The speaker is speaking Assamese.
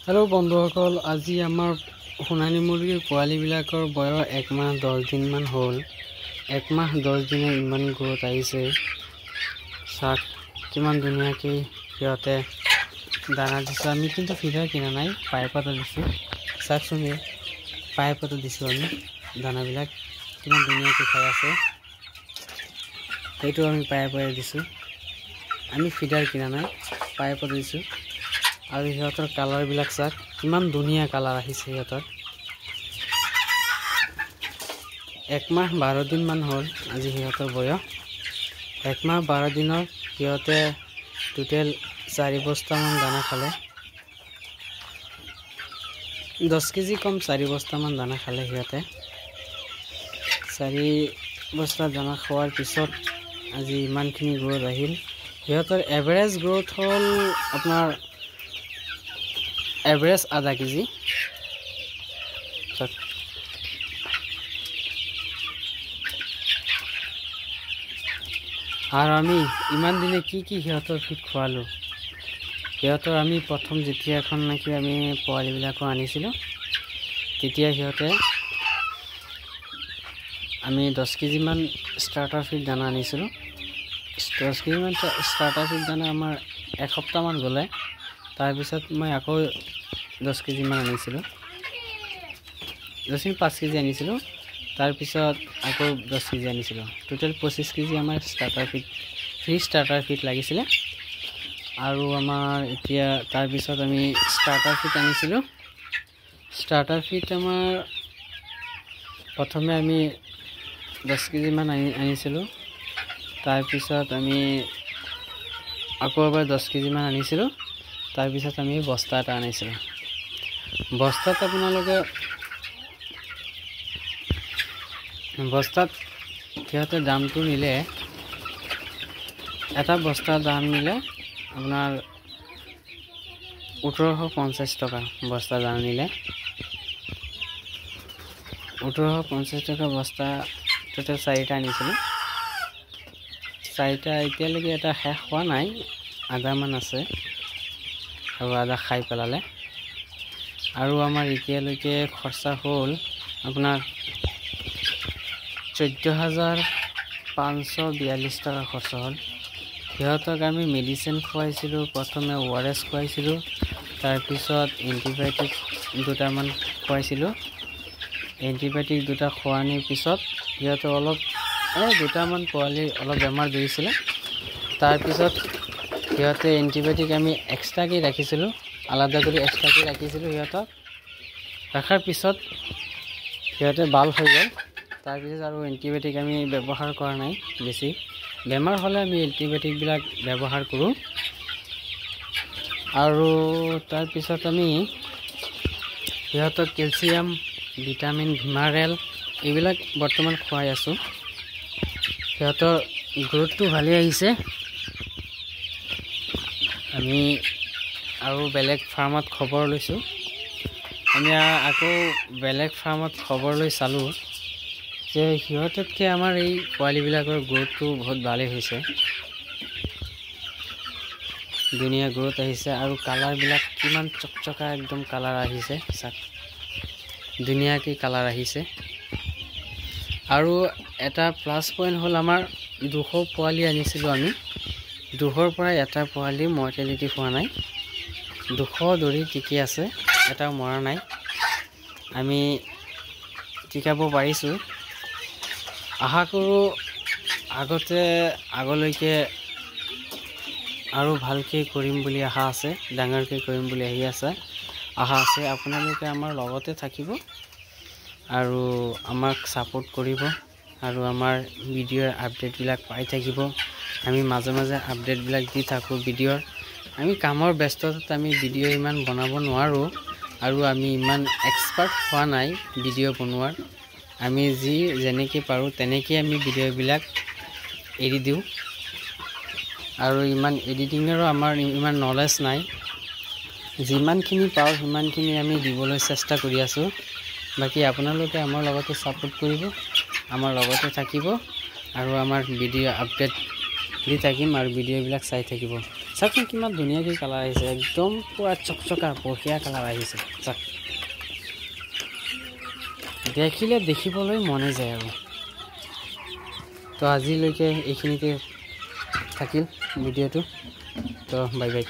হেল্ল' বন্ধুসকল, আজি আমাৰ সোণালী মুৰ্গীৰ পোৱালিবিলাকৰ বয়স 1 মাহ 10 দিনমান হ'ল। 1 মাহ 10 দিনে ইমান গ্ৰ'থ আহিছে। চাওক কিমান ধুনীয়াকৈ সিহঁতে দানা দিছোঁ। আমি কিন্তু ফিডাৰ কিনা নাই, পাইপতে দিছোঁ। চাওকচোন, এই পাইপতে দিছোঁ আমি দানাবিলাক, কিমান ধুনীয়াকৈ খাই আছে। সেইটো আমি পাইপেৰে দিছোঁ, আমি ফিডাৰ কিনা নাই, পাইপতে দিছোঁ। আৰু সিহঁতৰ কালাৰবিলাক চাওক, কিমান ধুনীয়া কালাৰ আহিছে সিহঁতৰ। 1 মাহ 12 দিনমান হ'ল আজি সিহঁতৰ বয়স। 1 মাহ 12 দিনত সিহঁতে টোটেল 4 বস্তামান দানা খালে। 10 কেজি কম 4 বস্তামান দানা খালে সিহঁতে। 4 বস্তা দানা খোৱাৰ পিছত আজি ইমানখিনি গ্ৰ'থ আহিল। সিহঁতৰ এভাৰেজ গ্ৰ'থ হ'ল আপোনাৰ এভাৰেজ আধা কেজি। আৰু আমি ইমান দিনে কি কি সিহঁতৰ ফিড খোৱালোঁ। সিহঁতৰ আমি প্ৰথম যেতিয়া এখন নেকি আমি পোৱালিবিলাকো আনিছিলোঁ, তেতিয়া সিহঁতে আমি 10 কেজিমান ষ্টাৰ্টাৰ ফিড দানা আনিছিলোঁ। 10 কেজিমান ষ্টাৰ্টাৰ ফিড দানা আমাৰ 1 সপ্তাহমান গ'লে। তাৰপিছত মই আকৌ 10 কেজিমান আনিছিলোঁ, 10 5 কেজি আনিছিলোঁ। তাৰপিছত আকৌ 10 কেজি আনিছিলোঁ। টোটেল 25 কেজি আমাৰ starter feed, free starter feed লাগিছিলে। আৰু আমাৰ এতিয়া তাৰপিছত আমি ষ্টাৰ্টাৰ ফিড আনিছিলোঁ। ষ্টাৰ্টাৰ ফিড আমাৰ প্ৰথমে আমি 10 কেজিমান আনিছিলোঁ। তাৰপিছত আমি আকৌ এবাৰ 10 কেজিমান আনিছিলোঁ। তাৰপিছত আমি বস্তা এটা আনিছিলোঁ। বস্তাত আপোনালোকে বস্তাত সিহঁতে দামটো নিলে, এটা বস্তাৰ দাম নিলে আপোনাৰ 1850 টকা। বস্তা দাম নিলে 1850 টকা বস্তা। টোটেল 4টা আনিছিলোঁ। 4টা এতিয়ালৈকে এটা শেষ হোৱা নাই, আধামান আছে আৰু আধা খাই পেলালে। আৰু আমাৰ এতিয়ালৈকে খৰচা হ'ল আপোনাৰ 14,542 টকা খৰচা হ'ল। সিহঁতক আমি মেডিচিন খুৱাইছিলোঁ, প্ৰথমে অ' আৰ এছ খুৱাইছিলোঁ, তাৰপিছত এণ্টিবায়'টিক দুটামান খুৱাইছিলোঁ। এণ্টিবায়'টিক দুটা খোৱানিৰ পিছত সিহঁতৰ অলপ এই দুটামান পোৱালি অলপ বেমাৰ ধৰিছিলে। তাৰপিছত সিহঁতে এণ্টিবায়'টিক আমি এক্সট্ৰাকৈ ৰাখিছিলোঁ, আলাদা কৰি এক্সট্ৰাকৈ ৰাখিছিলোঁ সিহঁতক। ৰখাৰ পিছত সিহঁতে ভাল হৈ গ'ল। তাৰপিছত আৰু এণ্টিবায়'টিক আমি ব্যৱহাৰ কৰা নাই বেছি। বেমাৰ হ'লে আমি এণ্টিবায়'টিকবিলাক ব্যৱহাৰ কৰোঁ। আৰু তাৰপিছত আমি সিহঁতক কেলছিয়াম, ভিটামিন, ভিমাৰেল এইবিলাক বৰ্তমান খুৱাই আছোঁ। সিহঁতৰ গ্ৰ'থটো ভালেই আহিছে। আমি আৰু বেলেগ ফাৰ্মত খবৰ লৈছোঁ। আমি আকৌ বেলেগ ফাৰ্মত খবৰ লৈ চালোঁ যে সিহঁততকৈ আমাৰ এই পোৱালিবিলাকৰ গ্ৰ'থটো বহুত ভালেই হৈছে। ধুনীয়া গ্ৰ'থ আহিছে আৰু কালাৰবিলাক কিমান চকচকা একদম কালাৰ আহিছে। চাওক, ধুনীয়াকৈ কালাৰ আহিছে। আৰু এটা প্লাছ পইণ্ট হ'ল আমাৰ 200 পোৱালি আনিছিলোঁ আমি, 200ৰ পৰা এটা পোৱালি মৰ্টেলিটি হোৱা নাই। 200 ধৰি টিকি আছে, এটাও মৰা নাই। আমি টিকাব পাৰিছোঁ। আশা কৰোঁ আগতে আগলৈকে আৰু ভালকৈ কৰিম বুলি আশা আছে, ডাঙৰকৈ কৰিম বুলি আহি আছে আশা আছে। আপোনালোকে আমাৰ লগতে থাকিব আৰু আমাক ছাপোৰ্ট কৰিব আৰু আমাৰ ভিডিঅ'ৰ আপডেটবিলাক পাই থাকিব। আমি মাজে মাজে আপডেটবিলাক দি থাকোঁ ভিডিঅ'ৰ। আমি কামৰ ব্যস্ততাত আমি ভিডিঅ' ইমান বনাব নোৱাৰোঁ আৰু আমি ইমান এক্সপাৰ্ট হোৱা নাই ভিডিঅ' বনোৱাৰ। আমি যি যেনেকৈ পাৰোঁ তেনেকৈয়ে আমি ভিডিঅ'বিলাক এৰি দিওঁ। আৰু ইমান এডিটিঙৰো আমাৰ ইমান নলেজ নাই। যিমানখিনি পাৰোঁ সিমানখিনি আমি দিবলৈ চেষ্টা কৰি আছোঁ। বাকী আপোনালোকে আমাৰ লগতে ছাপোৰ্ট কৰিব, আমাৰ লগতে থাকিব আৰু আমাৰ ভিডিঅ' আপডেট দি থাকিম আৰু ভিডিঅ'বিলাক চাই থাকিব। চাওকচোন কিমান ধুনীয়াকৈ কালাৰ আহিছে, একদম পূৰা চকচকা বঢ়িয়া কালাৰ আহিছে। চাওক, দেখিলে দেখিবলৈ মনে যায় আৰু। তো আজিলৈকে এইখিনিতে থাকিল ভিডিঅ'টো। তো বাই বাই।